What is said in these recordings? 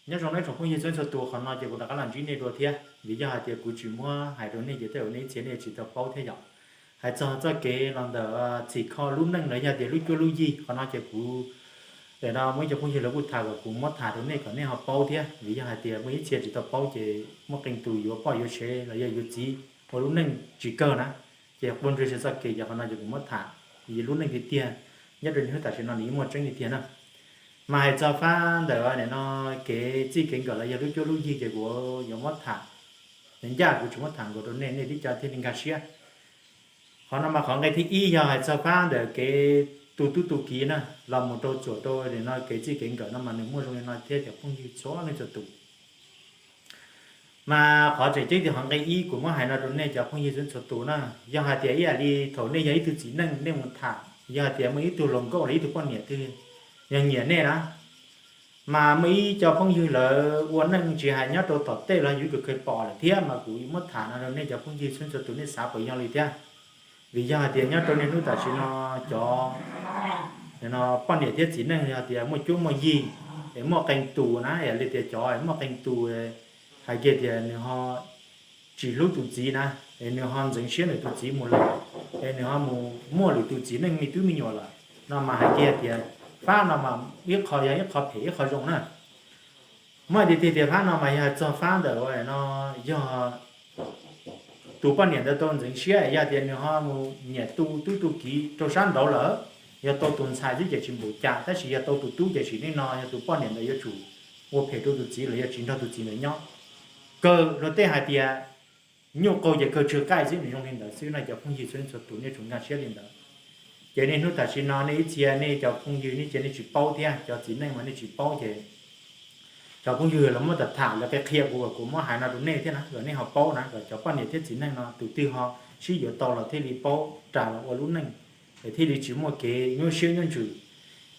Nyob zoo nej tsoom phooj ywg txhua txhua tus, qhov no ces kuv rov qab los ntsib nej dua thiab, vim yog hais tias kuv tsis muab hais rau nej ces tej zaum nej ib txhia nej tsis tau paub thiab yom. Hais txog txoj kev los ntawm txhim kho lub neej los yog tias lub cuab lub yig, qhov no ces kuv, no muaj ib co phooj ywg lawv kuj tham kom kuv muab tham rau nej kom nej ho paub thiab, vim yog hais tias muaj ib txhia tsis tau paub ces muaj qee tus yuav poj yuav sev los yog yuav txiv ua lub neej tsis kawg na, ces quaj ntswg txoj kev ces qhov no ces kuv muab tham, lub neej tiag tiag nyob rau niaj hnub tam sim no nws yeej muaj tseeb tiag tiag na. Mas hais txog fab ntawm no kev txij kev nkawm los yog lub cuab lub yig ces kuv yuav muab tham, ncaj kuv tsis muab tham nkaus rau nej, nej tib co thiaj li nkag siab. Qhov no mas qhov nqe thib ib yog hais txog fab ntawm kev tu tub tu kiv na, los mus rau txuam rau no kev txij kev nkawm no mas nws muaj zoo li no thiab cov phooj ywg txhua leej txhua tus. Mas qhov tseem ceeb tiag qhov nqe ib kuv muab hais no rau nej cov phooj ywg txhua txhua tus na, yog hais tias ib yam li thaum nej yog ib tug txiv neej nej mus tham, yog hais tias muaj ib tug hluas nkauj los ib tug poj niam twg yog nyiam nej na, mas muaj ib co phooj ywg lawv ua neej tsis hais nyob rau tom tej los yus kawg kawg pom lawm thiab, mas kuv muab tham no rau nej cov phooj ywg txhua txhua tus nej xav puas yog li thiab. Vim yog hais tias nyob rau niaj hnub tam sim no cov poj niam thiab txiv neej yog tias muaj cuab muaj yig es muaj qee tus na, yog li tias cov muaj qee tus hais kiag tias nws ho tsis hlub tus txiv na, es nws ho ntxeev siab ntawm tus txiv mus lawm, es nws ho mus muaj lwm tus txiv neej me tub me nyuam lawm no mas hais kiag tias fab no mas ib qho yog ib qho phem ib qho zoo na. Muaj tiag tiag tias fab no mas yog txog fab ntawm no yog tus poj niam ntawd tau ntxeev siab, yog tias nws ho mus nyiam tu tub tu kiv rau sab nraud lawm, yog tau tus ntxhais xwb ces tsis npaum cas, tab sis yog tau tus tub ces sim neej no yog tus poj niam ntawd yuav tsum ua phem rau tus txiv los yog tsis nrog tus txiv ntawd nyob. Kawg luag tej hais tias nyuj qaug ces kawg tsw qaij xwb, nws zoo li ntawd xwb no cov phooj ywg txhua leej txhua tus nej tsum nkag siab li ntawd. Ces niaj hnub tam sim no nej ib txhia nej cov phooj ywg nej cia nej tsis paub thiab, cov txiv neej mas nej tsis paub ces cov phooj ywg los muab tham tham lawv qhia qhia kuv kom kuv muab hais no rau nej thiab na kom nej ho paub na, kom cov poj niam thiab txiv neej no tus twg ho sib yuav tau los thiaj li paub ras los ua lub neej, es thiaj li tsis muaj kev nyuaj siab nyuaj ntsws.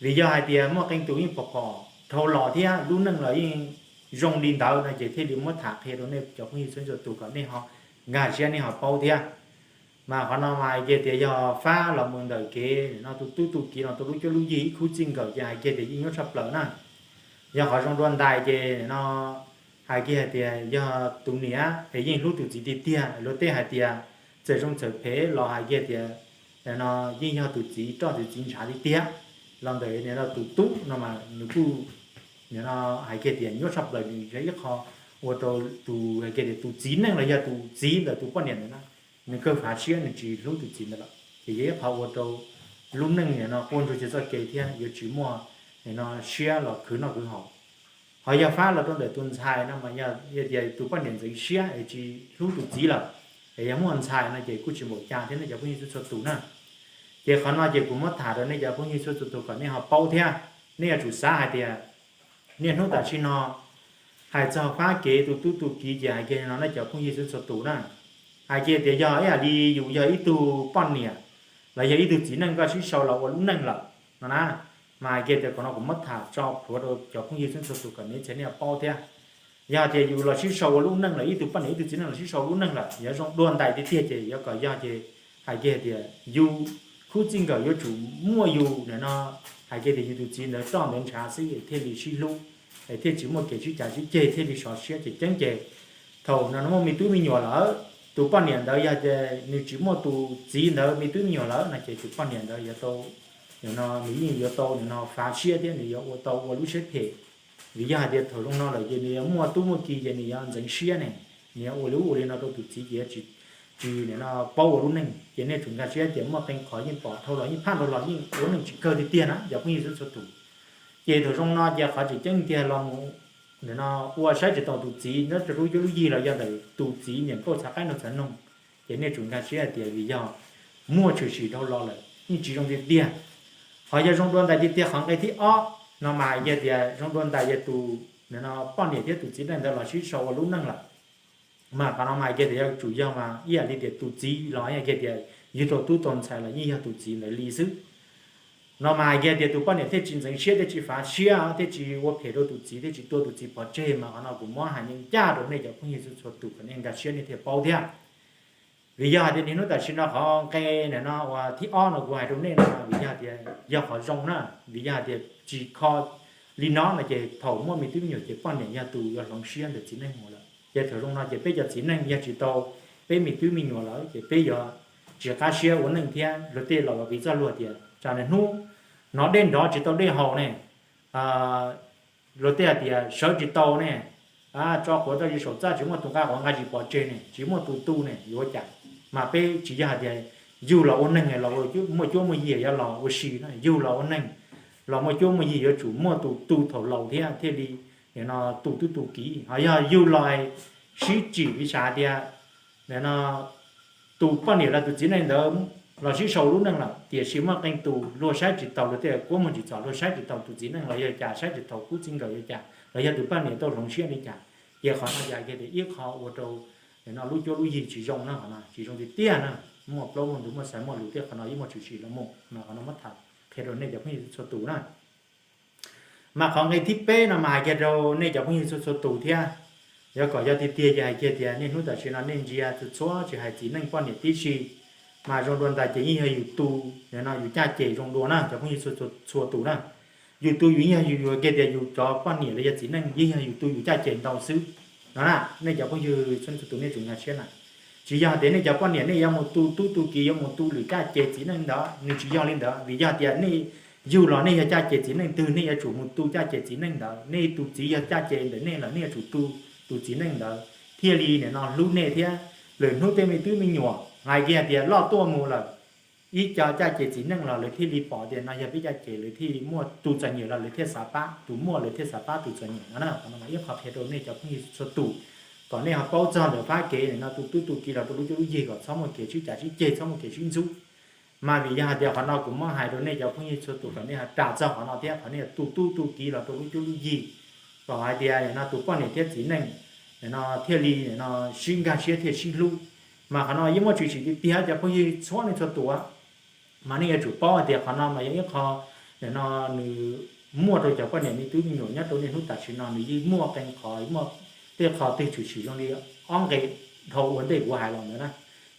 Vim yog hais tias muaj qee tus yeej pom pom dhau los thiab lub neej los yeej zoo li ntawd no ces thiaj li muab tham qhia rau nej cov phooj ywg txhua txhua tus kom nej ho nkag siab nej ho paub thiab. Mas qhov no mas hais kiag tias yog fab los mus ntawm kev no tus tub tus kiv no tus lub cuab lub yig ib khub txij nkawm ces hais kiag tias yeej nyuaj tshaj plaws na. Yog qhov zoo dua ntais ces no hais kiag hais tias yog tus niam es yeej hlub tus txiv tiag tiag, luag tej hais tias txawm zoo txawm phem los hais kiag tias no yeej yog tus txiv roj tus txiv ntshav tiag tiag. Los ntawm tus tub no mas nws kuj no hais kiag tias nyuaj tshaj plaws, nws yog ib qho ua rau tus hais kiag tias tus txiv neej los yog tus txiv ntawm tus poj niam ntawd na, nws kawg fav siab nws tsis hlub tus txiv ntawd lawm ces yog ib qho ua rau lub neej no quaj ntsuag tsis txoj kev thiab yuav tsis muaj no siab los khwv noj khwv haus. Ho yog fab los rau ntawm tus ntxhais no mas yog tias tus poj niam ntxeev siab es tsis hlub tus txiv lawm, es yog muaj ntxhais no ces kuj tsis npaum cas thiab nej cov phooj ywg txhua txhua tus na. Ces qhov no ces kuv muab tham rau nej cov phooj ywg txhua txhua tus kom nej ho paub thiab. Nej yuav tsum xav hais tias niaj hnub tam sim no hais txog fab kev tus tub tus kiv ces hais kiag no nej cov phooj ywg txhua txhua tus na, hais kiag tias yog ib yam li yus yog ib tug poj niam los yog ib tug txiv neej koj sib sau los ua lub neej lawm no na, mas hais kiag tias qhov no kuv muab tham tso plhuav rau cov phooj ywg txhua txhua tus kom nej txhia nej paub thiab. Yog tias yus los sib sau ua lub neej lawm, ib tug poj niam ib tug txiv neej los sib sau lub neej lawm, yog zoo dua ntais tiag tiag ces yuav kom yog ces hais kiag tias yus khub txij nkawm yuav tsum muaj yus no, hais kiag tias yus tus txiv ntawd roj ntawd ntshav xwb thiaj li sib hlub, thiaj tsis muaj kev sib cav sib ceg thiaj li sov siab ces ceeb ces thaum no muaj me tub me nyuam lawm, tus poj niam ntawd yog nws tsis muaj tus txiv ntawd me tub me nyuam lawm no ces tus poj niam ntawd yuav tau, no nws yeej yuav tau no fav siab thiab nws yuav ua tau ua lub siab phem. Vim yog hais tias thaum zoo no lawm ces nws yuav muaj tub muaj ki ces nws yuav ntxeev siab ne, nws yuav ua li ub ua li no rau tus txiv ces yuav tsis, tsis no paub ua lub neej. Ces nej tsum nkag siab tias muaj qee qhov yeej pom dhau los yeej phaj dhau los yeej ua neej tsis kawg tiag tiag na cov phooj ywg txhua txhua tus. Ces thaum zoo no ces qhov tseem ceeb tiag los mus no ua saib tsis taus tus txiv nyob rau lub cuab lub yig los yog ntawm tus txiv niam nkauj txhav qaib nraug txhav noog, ces nej tsum nkag siab hais tias vim yog muaj tshwm sim dhau los lawm yeej tsis zoo tiag tiag. Ho yog zoo dua ntais tiag tiag qhov nqe thib ob no mas yog tias zoo dua ntais yog tus no poj niam thiab tus txiv neej ntawd los sib sau ua lub neej lawm, mas qhov no mas kiag tias yuav tsum yog mas ib yam li tias tus txiv los yog kiag tias yug tau tub tau ntxhais los yeej yog tus txiv ntawd li xwb. No mas hais kiag tias tus poj niam thiaj tsis ntxeev siab thiaj tsis fav siab thiaj tsis ua phem rau tus txiv thiaj tsis tua tus txiv pov tseg, mas qhov no kuv muab hais ncaj rau nej cov phooj ywg txhua txhua tus kom nej nkag siab nej thiaj paub thiab. Vim yog hais tias niaj hnub tam sim no qhov nqe no uas thib ob no kuv hais rau nej no vim yog tias yog qhov zoo na, vim yog hais tias tsis kho li no no ces thaum muaj me tub me nyuam ces poj niam yog tus yuav hloov siab ntawm txiv neej mus lawm. Ces thaum zoo no ces peb cov txiv neej yog tsis tau peb me tub me nyuam lawm ces peb yuav tsis qab siab ua neej thiab. Luag tej los ua piv txoj lus tias tsam hnub hnov dej nrov tsis tau dej haus ne, luag tej hais tias sawv tsis tau ne, tso quav tso zis saum txaj tsis muaj tus nqa quav nqa zis pov tseg ne, tsis muaj tus tu ne, yuav ua cas? Mas peb tsis yog hais tias yug los ua neeg los muaj cuab muaj yig yuav los ua si na, yug los ua neeg los muaj cuab muaj yig yuav tsum muaj tus tu thaum laus thiab thiaj li no tu tub tu kiv. Ho yog yug los sib tsim li sav tias no tus poj niam los tus txiv neej ntawd los sib sau lub neej lawm tiam sis muaj qee tus luag saib tsis taus, luag tej kuab muag tsis txog, luag saib tsis taus tus txiv neej los yog cas, saib tsis taus kub txij nkawm yog cas, los yog tus poj niam tau hloov siab li cas, ces qhov no yog tias ib qho ua rau no lub cuab lub yig tsis zoo na, qhov no tsis zoo tiag tiag na. Muaj plaub muaj ntug muaj xaiv muaj lus tej qhov no yeej muaj tshwm sim los mus, mas qhov no muab tham qhia rau nej cov phooj ywg txhua tus na. Mas qhov nqe thib peb no mas hais kiag rau nej cov phooj ywg txhua txhua tus thiab. Yog kom yog tiag tiag ces hais kiag tias niaj hnub tam sim no nej ntsia txhua txhua tsis hais txiv neej poj niam tib si, mas zoo dua ntais ces yeej yog yus tu no yus caj ces zoo dua na cov phooj ywg txhua tus na. Yus tu yus yeej yog yus, yus kiag tias yus cov poj niam los yog txiv neej yeej yog yus tu yus caj ces ntau xwb no na. Nej cov phooj ywg txhua tus nej tsum nkag siab na. Tsis yog tias nej cov poj niam nej yuav mus tu tub tu kiv yuav mus tu lwm caj ces txiv neej ntawd, nws tsis yog li ntawd. Vim yog tias nej yug los nej yog caj ces txiv neej twg nej yuav tsum mus tu caj ces txiv neej ntawd. Nej tus txiv yog caj ces ntawm nej los nej yuav tsum tu tus txiv neej ntawd thiaj li nim no hlub nej thiab. Lwm hnub tej me tub me nyuam hais kiag tias loj tuaj mus lawm, ib co caj ces txiv neej los lawv thiaj li pom tias no yog peb caj ces, lawv thiaj li muaj tus txom nyem los lawv thiaj xav pab, tus muaj lawv thiaj xav pab tus txom nyem no na. Qhov no mas ib qho qhia rau nej cov phooj ywg txhua tus kom nej ho paub txog ntawm fab kev nim no tu tub tu kiv los rau lub cuab lub yig kom txhob muaj kev sib cav sib ceg, txhob muaj kev sib ntxub. Mas vim yog hais tias qhov no kuv muab hais rau nej cov phooj ywg txhua tus kom nej ho ras txog qhov no thiab, qhov nej yog tu tub tu kiv los rau lub cuab lub yig kom hais tias nim no tus poj niam thiab txiv neej nim no thiaj li nim no sib nkag siab thiaj sib hlub. Mas qhov no yeej muaj tshwm sim tiag tiag cov phooj ywg txhua leej txhua tus. Mas nej yuav tsum paub hais tias qhov no mas yog ib qho nim no nws muaj rau cov poj niam me tub me nyuam nyob rau niaj hnub tam sim no nws yeej muaj qee qhov, muaj tej qho twg tshwm sim zoo li ob nqe dhau ua ntej kuv hais los ntawd na.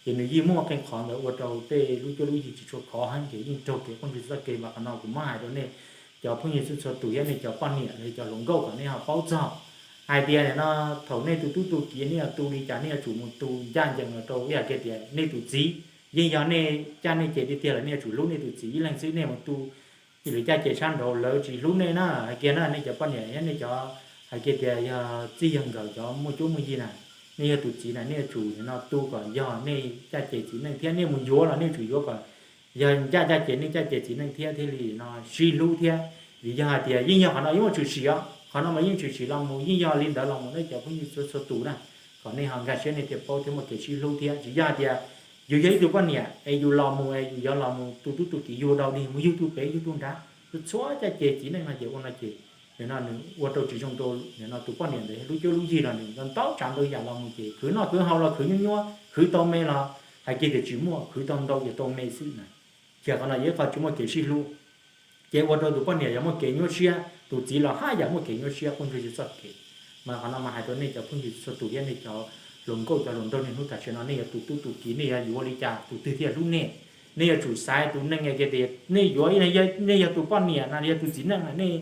Ces nws yeej muaj qee qhov ntawd ua rau tej lub cuab lub yig tsis tshua khov heev, ces yeej raug kev phooj ywg txoj kev. Mas qhov no kuv muab hais rau nej cov phooj ywg txhua txhua tus thiab nej cov poj niam los cov hluas nkauj kom nej ho paub txog hais tias nim no thaum nej tu tub tu kiv nej yuav tu li cas, nej yuav tsum mus tu ncaj ncees los rau ib yam kiag tias nej tus txiv yeej yog nej caj nej ces tiag tiag los nej yuav tsum hlub nej tus txiv ib leeg xwb. Nej mus tu lwm caj ces sab nraud lawv tsis hlub nej na. Hais kiag na nej cov poj niam thiab nej cov hais kiag tias yog txij yog nkawm cov muaj cuab muaj yig na, nej yog tus txiv na nej yuav tsum nim no tu kom yog nej caj ces txiv neej thiab nej mus yuav los nej yuav tsum yuav kom yog ncaj caj ces nej caj ces txiv neej thiab thiaj li no sib hlub thiab. Vim yog hais tias yeej yog qhov no yeej muaj tshwm sim os, qhov no mas yeej tshwm sim los mus yeej yog li ntawd los mus nej cov phooj ywg txhua txhua tus na, kom nej ho nkag siab nej thiaj paub thiab muaj kev sib hlub thiab. Tsis yog hais tias yus yog ib tug poj niam es yus los mus es yus yuav los mus tu tub tu kiv yug dau dig mus yug tug pem yug tug nrad, txhua caj ces txiv neej no ces ua no ces nim no nws ua rau tsis zoo rau nim no tus poj niam ntawd lub cuab lub yig los nws ntau tsav ntau yam los mus ces khwv noj khwv haus los khwv nyuaj nyuaj, khwv tau me los hais kiag tias tsis muaj, khwv tau ntau ces tau me xwb na. Ces qhov no yog ib qho tsis muaj kev sib hlub, ces ua rau tus poj niam yog muaj kev nyuaj siab, tus txiv los haj yam muaj kev nyuaj siab, quaj ntsej tsis txoj kev. Mas qhov no mas hais rau nej cov phooj ywg txhua tus thiab nej cov hluas nkauj cov hluas nraug niaj hnub tam sim no nej yuav tu tub tu kiv nej yuav yuav li cas, tus twg thiaj hlub nej. Nej yuav tsum xaiv tus neeg tias nej yuav, nej yog tus poj niam no yog tus txiv neej na, nej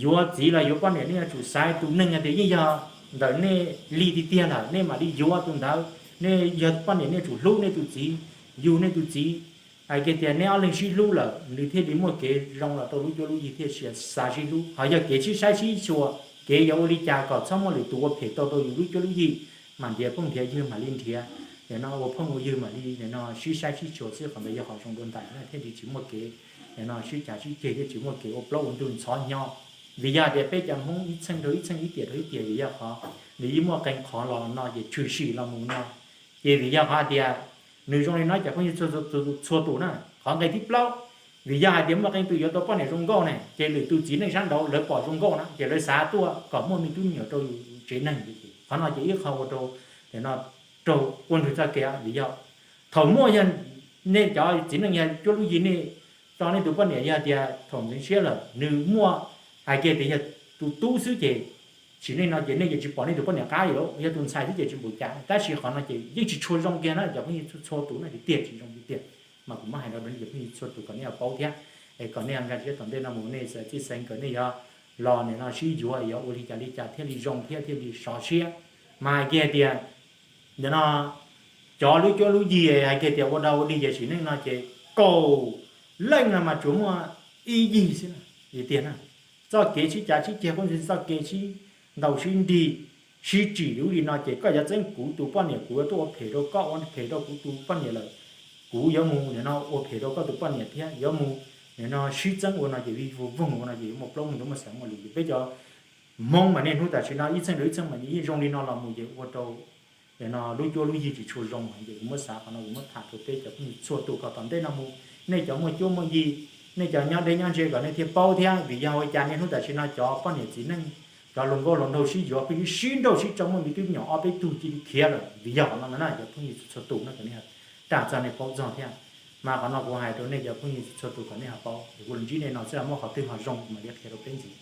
yuav txiv los yuav poj niam nej yuav tsum xaiv tus neeg tias yeej yog ntawm nej li tiag tiag lawm nej mam li yuav tus ntawd. Nej yog poj niam nej yuav tsum hlub nej tus txiv, yug nej tus txiv. Hais kiag tias nej ob leeg sib hlub lawm nws thiaj li muaj kev zoo los rau lub cuab lub yig thiaj xav sib hlub. Ho yog kev sib saib sib xyuas, kev yuav ua li cas kom txhob muaj lwm tus ua phem tau rau yus lub cuab lub yig, mam nrhiav phooj nrhiav ywg mam li nrhiav, nim no ua phooj ua ywg mam li nim no sib saib sib xyuas xwb, qhov ntawd yog qhov zoo dua ntais na, thiaj li tsis muaj kev nim no sib cav sib ceg thiab tsis muaj kev ua plaub ua ntug ntxhov hnyo. Vim yog tias peb cov Hmoob ib txheej rau ib txheej, ib tiam rau ib tiam, vim yog qhov nws yeej muaj qee qhov los no ces tshwm sim los mus no. Ces vim yog qhov hais tias nws zoo li no cov phooj ywg txhua tus na, qhov nqe thib plaub, vim yog hais tias muaj qee tus yuav tau poj niam zoo nkauj ne, ces lwm tus txiv neej sab nraud lawv pom zoo nkauj na ces lawv xav tuaj kom muaj me tub me nyuam rau yus tsev neeg. Qhov no ces ib qho ua rau nim no raug quaj ntsej txoj kev. Vim yog thaum muaj yog nej cov txiv neej yog cuab lub yig nej tso nej tus poj niam yog tias thaum ntxeev siab lawm nws muaj hais kiag tias yog tus tub xwb ces sim neej no ces nej yuav tsis pom nej tus poj niam qab li, yog tus ntxhais xwb ces tsis npaum cas. Tab sis qhov no ces yeej tsis tshua zoo kiag na cov phooj ywg txhua tus na, tiag tiag tsis zoo tiag tiag. Mas kuv muab hais rau nej cov phooj ywg txhua tus kom nej ho paub thiab, es kom nej ho nkag siab tom ntej no mus nej xav txij xeev kawm nej yuav los nim no sib yuav yuav ua li cas li cas thiaj li zoo thiab thiaj li sov siab. Mas hais kiag tias nim no cov lub cuab lub yig hais kiag tias ua dog ua dig ces sim neej no ces kaum leej no mas tsuas muaj ib yig xwb tiag na. Txoj kev sib cav sib ceg, txoj kev sib ntaus sib nrig, sib tsim lub li no ces koj yuav txeeb kuv tus poj niam, kuv yuav tuaj ua phem rau koj, ua phem rau kuv tus poj niam lawm, kuv yuav mus nim no ua phem rau koj tus poj niam thiab, yuav mus nim no sib txeeb ua no ces vij vog voog ua no ces yuav muaj plaub muaj ntug muaj xeev muaj lus. Ces peb cov Hmoob mas niaj hnub tam sim no ib txheej rau ib txheej mas yeej zoo li no los mus ces ua rau no lub cuab lub yig tsis tshua zoo. Ces kuv muab xav qhov no kuv muab tham rau peb cov phooj ywg txhua tus kom tom ntej no mus nej cov muaj cuab muaj yig, nej cov nyob deb nyob ze kom nej thiaj paub thiab. Vim yog ua cas niaj hnub tam sim no cov poj niam txiv neej, cov hluas nkauj hluas nraug sib yuav pheej sib nrauj sib tso, muaj me tub me nyuam ob peb tug cia li khiav lawm. Vim yog qhov no na cov phooj ywg txhua tus no kom nej, ram txog nej paub txog thiab. Mas qhov no kuv hais rau nej cov phooj ywg txhua tus kom nej ho paub, kuv los ntsib nej no xwb, muaj qhov twg ho zoo mas li qhia rau peb ntxiv.